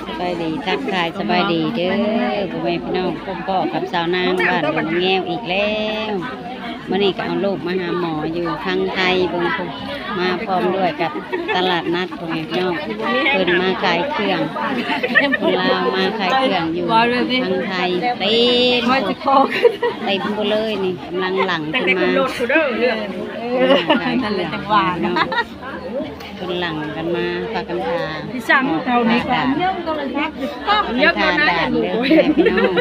ສະບາຍດີ ທັກທາຍສະບາຍດີເດີ ພໍ່ແມ່ພີ່ນ້ອງ ພົບພໍ້ກັບສາວນາງບ້ານດອນແງວອີກແລ້ວ. ມື້ນີ້ກໍເອົາລູກມາຫາໝໍຢູ່ທາງໄທ ເບິ່ງພຸ້ນ ມາພ້ອມດ້ວຍກັບຕະຫຼາດນັດ ພໍ່ແມ່ພີ່ນ້ອງ ເພິ່ນມາຂາຍເຄື່ອງ ຄົນລາວມາຂາຍເຄື່ອງຢູ່ທາງໄທ ເຕັມ ເຕັມໝົດເລີຍນີ້ ກຳລັງຫຼັ່ງຂຶ້ນມາ ເອີ ຂາຍເຄື່ອງເນາະ. ເພິ່ນຫຼັ່ງກັນມາ ພາກັນຖ້າ ທີ່ສັ່ງເທົ່ານີ້ກ່ອນ ຖ້າດ່ານເດີ ພີ່ນ້ອງ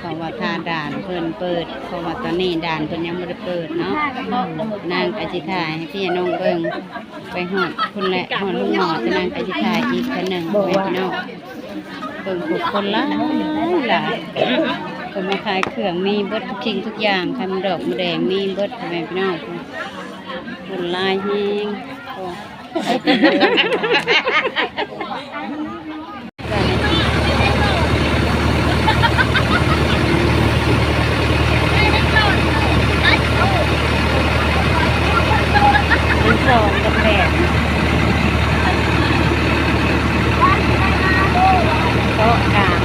ເພາະວ່າຖ້າດ່ານເພິ່ນເປີດ ເພາະວ່າຕອນນີ້ດ່ານເພິ່ນຍັງບໍ່ໄດ້ເປີດເນາະ. ນາງກໍຊິຖ່າຍໃຫ້ພີ່ນ້ອງເບິ່ງ ໄປຮອດພຸ້ນແຫຼະ ຮອດໂຮງໝໍ ແຕ່ນາງກໍຊິຖ່າຍອີກເທື່ອໜຶ່ງ ພໍ່ແມ່ພີ່ນ້ອງ. ເບິ່ງຜູ້ຄົນຫຼາຍຫຼາຍ ຄົນມາຂາຍເຄື່ອງ ມີເບິດທຸກສິ່ງທຸກຢ່າງ ຄຳດອກໝູແດງມີເບິດ ພໍ່ແມ່ພີ່ນ້ອງ. ຄົນຫຼາຍແຮງ ໂອ້ ມັນສອງກັບແປດ ເກາະກາງ.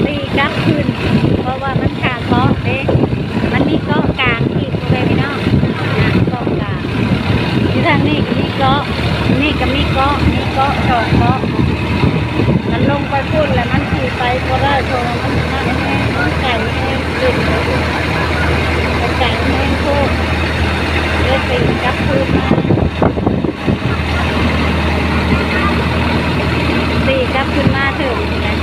ຕີກັບຄືນ ເພາະວ່າມັນຂ້າມເກາະເດ້ ມັນມີເກາະກາງອີກ ພໍ່ແມ່ພີ່ນ້ອງ ເກາະກາງ. ຢູ່ທາງນີ້ກໍມີເກາະ ນີ້ກໍມີເກາະ ມີເກາະສອງເກາະ. ຄັນລົງໄປພຸ້ນແລ້ວມັນຊິໄປບໍ່ໄດ້ ເພາະວ່າມັນນັ້ນແຮງ ມັນໄກແຮງ ໄກແຮງໂພດ ເລີຍຕີກັບຄືນມາ. ຕີກັບຂຶ້ນມາເຖິງນີ້ນະ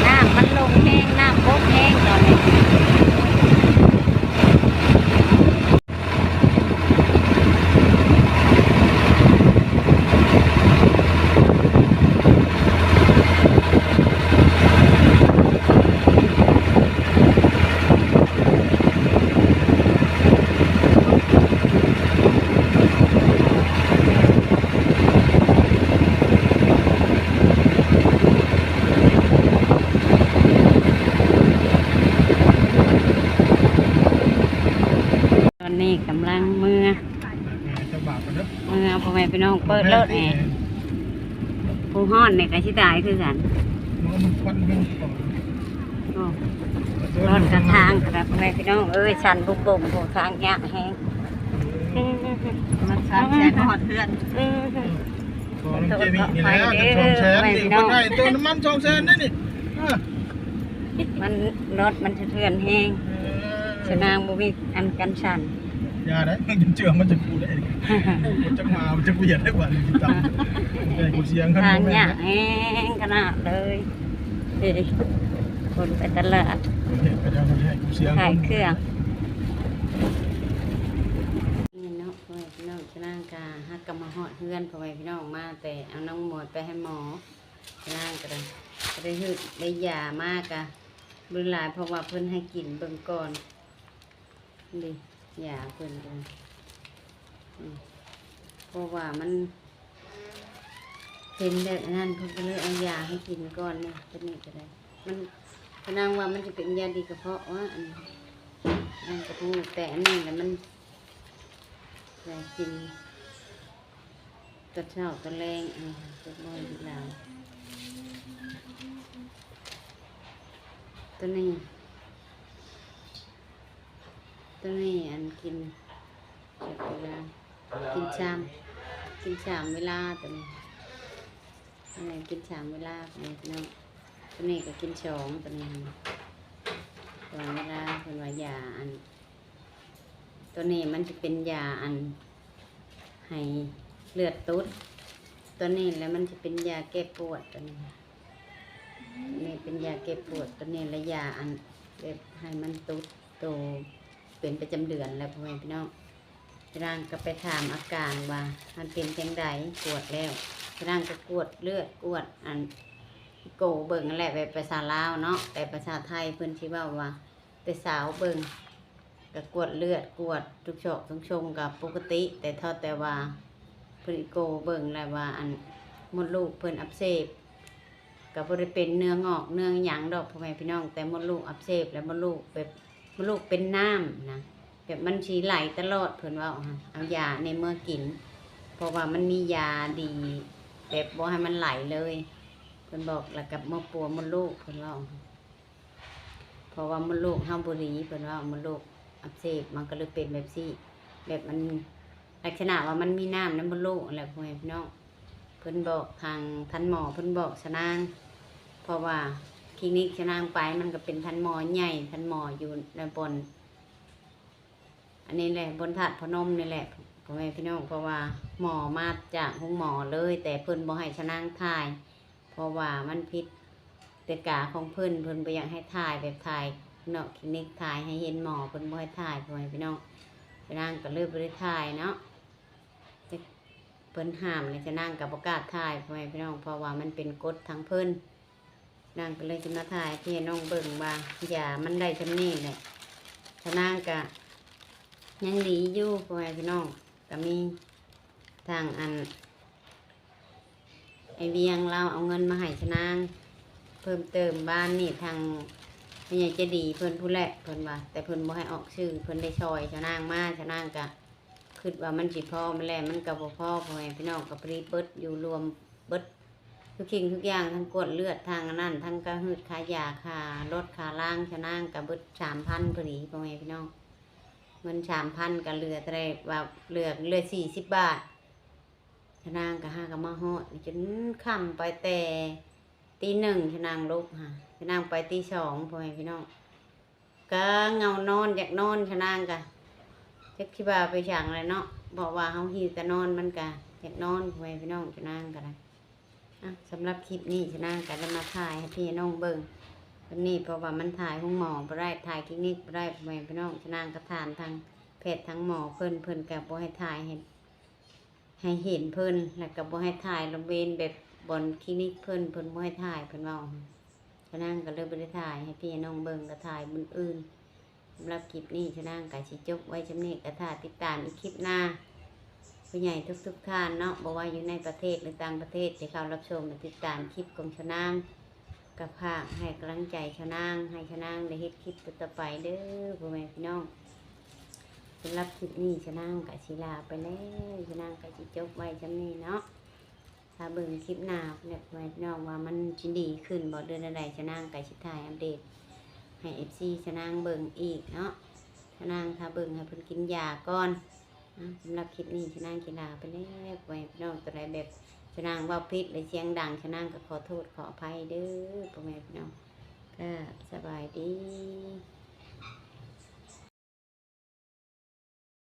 ນ້ຳມັນລົງແຮງ ນ້ຳບົກແຮງຕອນນີ້. ຕອນນີ້ກຳລັງເມືອ ເມືອ ພໍ່ແມ່ພີ່ນ້ອງ ເປີດໂລດແອ ຜູ້ຮ້ອນນີ້ກໍຊິຕາຍຄືກັນ. ໂອ້ ຮ້ອນກະທາງກະ ພໍ່ແມ່ພີ່ນ້ອງເອີຍ ສັ່ນບຸ້ມໆ ໂອ້ ທາງຍາກແຮງ. ມັນສາມແສນຮອດເຮືອນ. ອື ຂໍນ້ຳເຈມີນີ້ແຫຼະ ຈັກສອງແສນນີ້ ເພິ່ນໃຫ້ເຕີມນ້ຳມັນສອງແສນໄດ້ນີ້. ເອີ ມັນ ລົດມັນສະເທືອນແຮງ ເອີ ສະນາງບໍ່ມີອັນກັນສັ່ນ. ຢ່າໄດ້ ມັນເຈື່ອມັນຈະປູໄດ້ ມັນຈັກມາ ມັນຈັກວຽນໄດ້ບາດນີ້ ຕິດຕາມ ໃຫຍ່ກວ່າສຽງ ທາງຍາກແຮງຂະໜາດເລີຍ. ເອີ ຄົນໄປຕະຫຼາດ ເຮັດໄປແລ້ວ ໃຫຍ່ກວ່າສຽງ ຂາຍເຄື່ອງ. ນີ້ເນາະ ພໍ່ແມ່ພີ່ນ້ອງ ສະນາງກະຫາກະມາຮອດເຮືອນ ພໍ່ແມ່ພີ່ນ້ອງ ມາແຕ່ເອົານ້ອງໝວດໄປໃຫ້ໝໍ. ນາງກໍໄດ້ ກໍໄດ້ຮືດໄດ້ຢາມາກະບໍ່ຫຼາຍ ເພາະວ່າເພິ່ນໃຫ້ກິນເບິ່ງກ່ອນເດ້ ຢາເພິ່ນກໍໄດ້ ອືມ ເພາະວ່າມັນເປັນແບບອັນນັ້ນ ເພິ່ນກໍເລີຍເອົາຢາໃຫ້ກິນກ່ອນເດ້. ຕົວນີ້ກໍໄດ້ ມັນ ນາງວ່າມັນຈະເປັນຢາດີກະເພາະວ່າ ອັນນັ້ນກໍບໍ່ຮູ້ ແຕ່ອັນນີ້ລະມັນຢາກິນ ຕອນເຊົ້າຕອນແລງ ອືມ ຈັກໜ້ອຍຫຼາຍ. ໂຕນີ້ ໂຕນີ້ອັນກິນຈັກເວລາ ກິນຊາມ ກິນຊາມເວລາໂຕນີ້ ອັນນີ້ກິນຊາມເວລາ ພີ່ນ້ອງ ໂຕນີ້ກໍກິນສອງ ໂຕນີ້ສອງເວລາ ເພິ່ນວ່າຢາອັນ ໂຕນີ້ມັນຈະເປັນຢາອັນ ໃຫ້ເລືອດຕຸດ ໂຕນີ້ແຫຼະມັນຈະເປັນຢາແກ້ປວດ ໂຕນີ້ ໂຕນີ້ເປັນຢາແກ້ປວດ ໂຕນີ້ລະຢາອັນແບບໃຫ້ມັນຕຸດໂຕເປັນປະຈຳເດືອນແລ້ວ ພໍ່ແມ່ພີ່ນ້ອງ. ຍານາງກໍໄປຖາມອາການວ່າມັນເປັນຈັ່ງໃດ ກວດແລ້ວ ຍານາງກໍກວດເລືອດ ກວດອັນ ອີໂກເບິ່ງຫັ້ນແຫຼະ ແບບພາສາລາວເນາະ ແຕ່ພາສາໄທເພິ່ນຊິເວົ້າວ່າ ໄປຊາວເບິ່ງ ກະກວດເລືອດ ກວດທຸກຊອກທຸກຊ່ອງກະປົກກະຕິ ແຕ່ເທົ່າແຕ່ວ່າເພິ່ນອີໂກເບິ່ງແລ້ວວ່າ ອັນ ມົດລູກເພິ່ນອັກເສບ ກະບໍ່ໄດ້ເປັນເນື້ອງອກເນື້ອຫຍັງດອກ ພໍ່ແມ່ພີ່ນ້ອງ ແຕ່ມົດລູກອັກເສບ ແລະມົດລູກແບບ ມົດລູກເປັນນ້ຳນະ ແບບມັນຊິໄຫຼຕະຫຼອດ ເພິ່ນເວົ້າຫັ້ນ ເອົາຢາໃນເມືອກິນ ເພາະວ່າມັນມີຢາດີ ແບບບໍ່ໃຫ້ມັນໄຫຼເລີຍ ເພິ່ນບອກ ແລ້ວກະມາປົວມົດລູກ ເພິ່ນເວົ້າ ເພາະວ່າມົດລູກເຮົາບໍ່ດີ ເພິ່ນວ່າມົດລູກອັກເສບ ມັນກໍເລີຍເປັນແບບຊີ້ ແບບມັນ ລັກສະນະວ່າມັນມີນ້ຳໃນມົດລູກຫັ້ນແຫຼະ ພໍ່ແມ່ພີ່ນ້ອງ. ເພິ່ນບອກທາງທ່ານໝໍ ເພິ່ນບອກຊະນາງ ເພາະວ່າຄລີນິກຊະນາງໄປ ມັນກໍເປັນທ່ານໝໍໃຫຍ່ ທ່ານໝໍຢູ່ໃນບ່ອນ ອັນນີ້ແຫຼະ ບ່ອນທາດພະນົມນີ້ແຫຼະ ພໍ່ແມ່ພີ່ນ້ອງ ເພາະວ່າໝໍມາຈາກໂຮງໝໍເລີຍ ແຕ່ເພິ່ນບໍ່ໃຫ້ຊະນາງຖ່າຍ ເພາະວ່າມັນຜິດກະຕິກາຂອງເພິ່ນ ເພິ່ນບໍ່ຢາກໃຫ້ຖ່າຍ ແບບຖ່າຍນອກຄລີນິກ ຖ່າຍໃຫ້ເຫັນໝໍ ເພິ່ນບໍ່ໃຫ້ຖ່າຍ ພໍ່ແມ່ພີ່ນ້ອງ. ຊະນາງກໍເລີຍບໍ່ໄດ້ຖ່າຍເນາະ ເພິ່ນຫ້າມແລ້ວ ຊະນາງກໍບໍ່ກ້າຖ່າຍ ພໍ່ແມ່ພີ່ນ້ອງ ເພາະວ່າມັນເປັນກົດທາງເພິ່ນ. ນາງກໍເລີຍຊິມາຖ່າຍໃຫ້ພີ່ນ້ອງເບິ່ງວ່າຢາມັນໄດ້ຊ່ຳນີ້ແຫຼະ ຊະນາງກະຍັງດີຢູ່ ພໍ່ແມ່ພີ່ນ້ອງ ກະມີທາງອັນ ໄອ້ວຽງລາວເອົາເງິນມາໃຫ້ຊະນາງເພີ່ມເຕີມ ບ້ານນີ້ທາງຜູ້ໃຫຍ່ໃຈດີເພິ່ນພຸ້ນແຫຼະ ເພິ່ນວ່າ ແຕ່ເພິ່ນບໍ່ໃຫ້ອອກຊື່ ເພິ່ນໄດ້ຊ່ອຍຊະນາງມາ ຊະນາງກະ ຄິດວ່າມັນຊິພໍແລ້ວ ມັນກໍບໍ່ພໍ ພໍ່ແມ່ພີ່ນ້ອງ ກໍພໍດີເບິດ ຢູ່ລວມເບິດທຸກສິ່ງທຸກຢ່າງ ທັງກວດເລືອດ ທັງອັນນັ້ນ ທັງຄ່າຮືດຄ່າຢາ ຄ່າລົດຄ່າລາງ ຊະນາງກໍເບິດສາມພັນພໍດີ ພໍ່ແມ່ພີ່ນ້ອງ ເງິນສາມພັນກໍເຫຼືອເທົ່າໃດວ່າ ເຫຼືອ ເຫຼືອສີ່ສິບບາດ ຊະນາງກໍຫາກໍມາຮອດນີ້ ຈົນຄ່ຳໄປແຕ່ຕີໜຶ່ງ ຊະນາງລຸກຫາ ຊະນາງໄປຕີສອງ ພໍ່ແມ່ພີ່ນ້ອງ ກະເຫງົານອນ ຢາກນອນ ຊະນາງກະຈັກຊິວ່າໄປຫຍັງແຫຼະເນາະ ເພາະວ່າເຮົາຫິວຕານອນ ມັນກະຢາກນອນ ພໍ່ແມ່ພີ່ນ້ອງ ຊະນາງກະໄດ້. ອ່ະ ສຳລັບຄລິບນີ້ ຊະນາງກະໄດ້ມາຖ່າຍໃຫ້ພີ່ນ້ອງເບິ່ງສ່ຳນີ້ ເພາະວ່າມັນຖ່າຍໂຮງໝໍບໍ່ໄດ້ ຖ່າຍຄລີນິກບໍ່ໄດ້ ພໍ່ແມ່ພີ່ນ້ອງ ຊະນາງກະຖາມທາງແພດທາງໝໍເພິ່ນ ເພິ່ນກະບໍ່ໃຫ້ຖ່າຍໃຫ້ ໃຫ້ເຫັນເພິ່ນ ແລ້ວກໍບໍ່ໃຫ້ຖ່າຍລະເວນແບບບ່ອນຄລີນິກເພິ່ນ ເພິ່ນບໍ່ໃຫ້ຖ່າຍ ເພິ່ນເວົ້າ ຊະນາງກໍເລີຍບໍ່ໄດ້ຖ່າຍໃຫ້ພີ່ໃຫ້ນ້ອງເບິ່ງ ກໍຖ່າຍມື້ອື່ນ. ສຳລັບຄລິບນີ້ ຊະນາງກໍຊິຈົບໄວ້ຊ່ຳນີ້ ກໍຖ້າຕິດຕາມອີກຄລິບໜ້າ ຜູ້ໃຫຍ່ທຸກໆທ່ານເນາະ ບໍ່ວ່າຢູ່ໃນປະເທດ ຫຼື ຕ່າງປະເທດ ທີ່ເຂົ້າຮັບຊົມ ແລະ ຕິດຕາມຄລິບຂອງຊະນາງ ກໍຝາກໃຫ້ກຳລັງໃຈຊະນາງ ໃຫ້ຊະນາງໄດ້ເຮັດຄລິບຕໍ່ໆໄປເດີ ພໍ່ແມ່ພີ່ນ້ອງ. ສຳລັບຄລິບນີ້ ຊະນາງກະຊິລາໄປແລ້ວ ຊະນາງກະຊິຈົບໄວ້ຊ່ຳນີ້ເນາະ ຖ້າເບິ່ງຄລິບໜ້າພຸ້ນແຫຼະ ພໍ່ແມ່ພີ່ນ້ອງ ວ່າມັນຊິດີຂຶ້ນບໍ່ ຫຼື ແນວໃດ ຊະນາງກະຊິຖ່າຍອັບເດດໃຫ້ເອັຟຊີຊະນາງເບິ່ງອີກເນາະ ຊະນາງຖ້າເບິ່ງໃຫ້ເພິ່ນກິນຢາກ່ອນ. ອ່າ ສຳລັບຄລິບນີ້ ຊະນາງຊິລາໄປແລ້ວ ພໍ່ແມ່ພີ່ນ້ອງ ຕົວໃດແບບຊະນາງເວົ້າຜິດ ຫຼື ສຽງດັງ ຊະນາງກໍຂໍໂທດຂໍອະໄພເດີ ພໍ່ແມ່ພີ່ນ້ອງ ກໍສະບາຍດີ.